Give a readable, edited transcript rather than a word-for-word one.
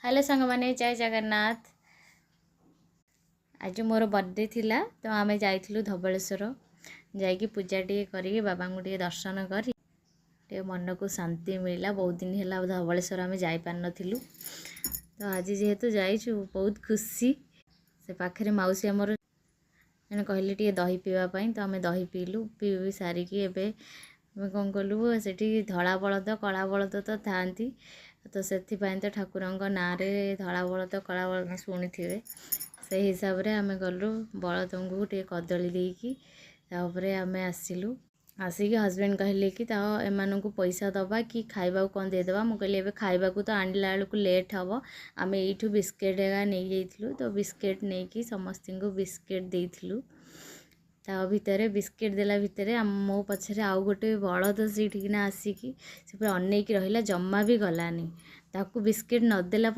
Hello ସାଙ୍ଗମାନେ, ଜୟ ଜଗନ୍ନାଥ। ଆଜି ମୋର ବର୍ଥଡ଼େ ଥିଲା ତ ଆମେ ଯାଇଥିଲୁ ଧବଳେଶ୍ୱର। ଯାଇକି ପୂଜା ଟିକେ କରିକି, ବାବାଙ୍କୁ ଟିକେ ଦର୍ଶନ କରି ଟିକେ ମନକୁ ଶାନ୍ତି ମିଳିଲା। ବହୁତ ଦିନ ହେଲା ଧବଳେଶ୍ୱର ଆମେ ଯାଇପାରିନଥିଲୁ, ତ ଆଜି ଯେହେତୁ ଯାଇଛୁ ବହୁତ ଖୁସି। ସେ ପାଖରେ ମାଉସୀ ଆମର ଜଣେ କହିଲେ ଟିକେ ଦହି ପିଇବା ପାଇଁ, ତ ଆମେ ଦହି ପିଇଲୁ। ପିଇ ସାରିକି ଏବେ ଆମେ କ'ଣ କଲୁ, ସେଠି ଧଳା ବଳଦ କଳା ବଳଦ ତ ଥାଆନ୍ତି, ତ ସେଥିପାଇଁ ତ ଠାକୁରଙ୍କ ନାଁରେ ଧଳା ବଳଦ କଳା ବଳଦ ଶୁଣିଥିବେ। ସେଇ ହିସାବରେ ଆମେ ଗଲୁ, ବଳଦଙ୍କୁ ଟିକେ କଦଳୀ ଦେଇକି ତାପରେ ଆମେ ଆସିଲୁ। ଆସିକି ହଜବେଣ୍ଡ କହିଲେ କି ତ ଏମାନଙ୍କୁ ପଇସା ଦେବା କି ଖାଇବାକୁ କ'ଣ ଦେଇଦେବା? ମୁଁ କହିଲି ଏବେ ଖାଇବାକୁ ତ ଆଣିଲା ବେଳକୁ ଲେଟ୍ ହେବ, ଆମେ ଏଇଠୁ ବିସ୍କେଟ୍ ଏକା ନେଇଯାଇଥିଲୁ। ତ ବିସ୍କେଟ୍ ନେଇକି ସମସ୍ତଙ୍କୁ ବିସ୍କେଟ୍ ଦେଇଥିଲୁ। ତା ଭିତରେ ବିସ୍କେଟ୍ ଦେଲା ଭିତରେ ଆମ ମୋ ପଛରେ ଆଉ ଗୋଟେ ବଳଦ ସେଇଠିକିନା ଆସିକି ସେ ପୁରା ଅନେଇକି ରହିଲା, ଜମା ବି ଗଲାନି। ତାକୁ ବିସ୍କେଟ୍ ନଦେଲା